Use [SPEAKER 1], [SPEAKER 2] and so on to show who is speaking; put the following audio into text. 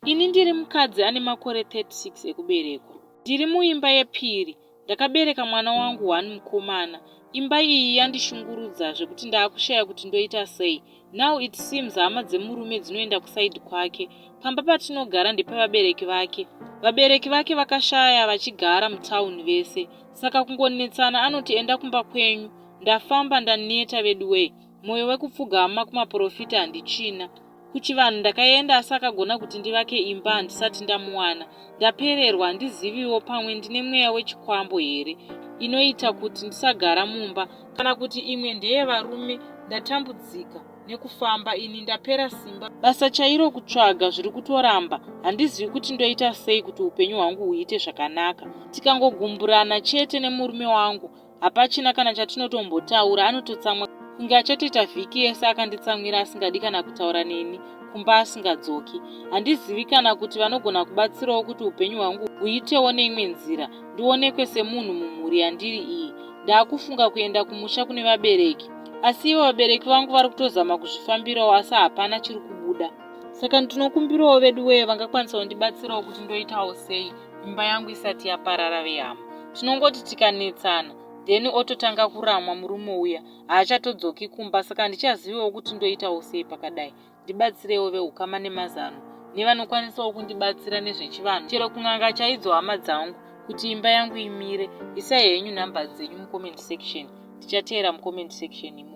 [SPEAKER 1] Ini ndiri mukadzi ane makore 36 ekuberekwa. Ndiri muimba yepiri. Ndakabereka mwana wangu one mukomana. Imba iyi yandishungurudza zvekuti ndaakushaya kuti ndoita sei. Now it seems hama dzemurume dzinoenda kuside kwake. Pamba patinogara ndepevabereki vake. Vabereki vake vakashaya vachigara mutown vese. Saka kungonetsana anoti enda kumba kwenyu. Ndafamba ndaneta veduwee. Moyo wekupfugama kumaporofita handichina. Kuchivanhu ndakaenda asi akagona kuti ndivake imba handisati ndamuwana. Ndapererwa handiziviwo pamwe ndine mweya wechikwambo here inoita kuti ndisagara mumba kana kuti imwe ndeyevarume ndatambudzika nekufamba ini ndapera simba basa chairo kutsvaga zviri kutoramba handizivi kuti ndoita sei kuti upenyu hwangu huite zvakanaka tikangogumburana chete nemurume wangu Hapachina kana chatinotombotaura anototsamwa kunge achatoita vhiki yese akanditsamwira asingadi kana kutaura neni kumba asingadzoki. Handizivi kana kuti vanogona kubatsirawo kuti upenyu hwangu huitewo neimwe nzira ndionekwe semunhu mumhuri yandiri iyi. Ndaakufunga kuenda kumusha kune vabereki asi ivo vabereki vangu vari kutozama kuzvifambirawo asi hapana chiri kubuda. Saka ndinokumbirawo veduwee vangakwanisa kundibatsirawo kuti ndoitawo sei imba yangu isati yaparara vehama tinongoti tikanetsana then ototanga kuramwa murume uya haachatodzoki kumba saka handichaziviwo kuti ndoitawo sei pakadai ndibatsirewo veukama nemazano nevanokwanisawo kundibatsira nezvechivanhu chero kun'anga chaidzo hama dzangu kuti imba yangu imire isai henyu nhamba dzenyu mucomment section tichateera mucomment section imomo.